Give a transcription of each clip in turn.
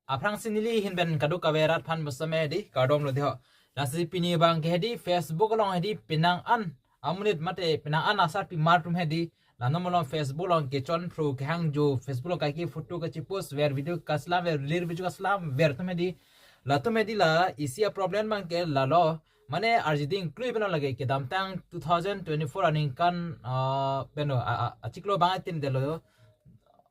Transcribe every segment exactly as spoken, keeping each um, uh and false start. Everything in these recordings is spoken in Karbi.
Aphrangsi neli ahin pen kadokave arat aphan bosome hedi kardom lo dei ho. Lasi pini abang ke hedi Facebook along hedi penang an amonit mate penang an asarpimar atum hedi la non malom Facebook along kechonphro kehangjo, Facebook along kaike photo kachipost ver, video kaslam ver, reel video kaslam ver atum hedi, latum hedi la isi aproblem abang ke lalo, mane arjiding klui pen lake kedamtang two thousand twenty-four aningkan, ah, pen lo, a, a, achiklo abang atin detlo.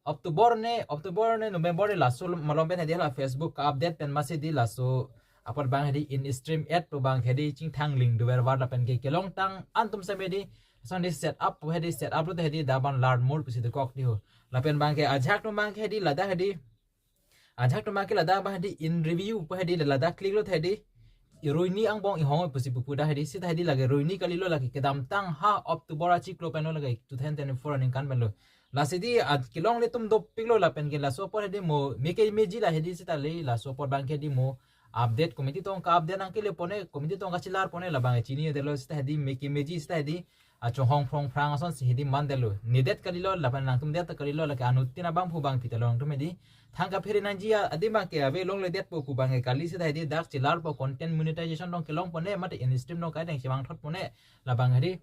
October ne, October ne November ne laso malom pen hedi la Facebook ka-update pen masi hedi laso apot abang hedi in-stream ad pu abang hedi chingthang link dover var lapen ke kelongtang an atum seme hedi, lason hedi set up pu hedi set up lote hedi dak abang learn more pusi dokok dei ho. Lapen abang ke ajahak atum abang ke hedi ladak hedi, ajahak atum abang ke ladak abang hedi in review pu hedi ladak click lote hedi, iroini angbong ihong pusi pupu dak hedi, seta hedi lake roini kalilo, lake kedamtang ha October achiklo pen lo, lake two thousand twenty-four aningkan pen lo. Lasi hedi ad kelongle atum dopiklo lapen ke laso apot hedi mo meke meji la hedi seta le laso apot abang ke hedi mo update committee tong ka-update nangkele pone, committee tong kachelar pone labang chinidetlo, seta hedi meke meji seta hedi achonghong phrong phrang asonsi hedi mandetlo. Nedet kalilo lapen nangtum det kalilo, lake anuttin abangphu abangpi ta along atum hedi thang kaphere nangji adim abang ke ave longledetpo pu abang ke kali, seta hedi dak chelarpo content monetization tong kelong pone mate in-stream tong kaideng chevangthot pone labang hedi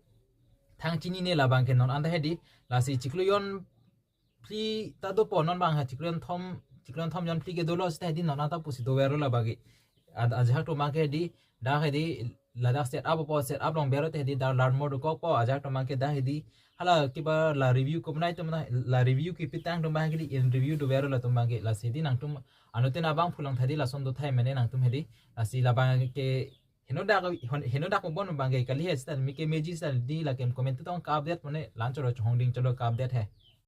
thang chinine labang ke non anta hedi. Lasi chiklo jonphli ta dopo non abang ha, chiklo jonthom, chiklo jonthom jonphli ke dolo seta hedi non anta pusi doverlo labang ke. Ad-, ajahak atum abang ke hedi dak hedi ladak set up po, set up along ver lote hedi dak learn more dokokpo, ajahak atum abang ke dak hedi hala kiba la review kobnai atum na, la review kepitang atum abang ke hedi in review doverlo latum abang ke. Lasi hedi nangtum anuttin abangphu along ta hedi lason dothai mene nangtum hedi. Lasi labang ke henodak, henodak bon abang ke kali he, seta meke meji seta hedi lake committee tong ka-update pone, la-an choro chonghongding choro ka-update he.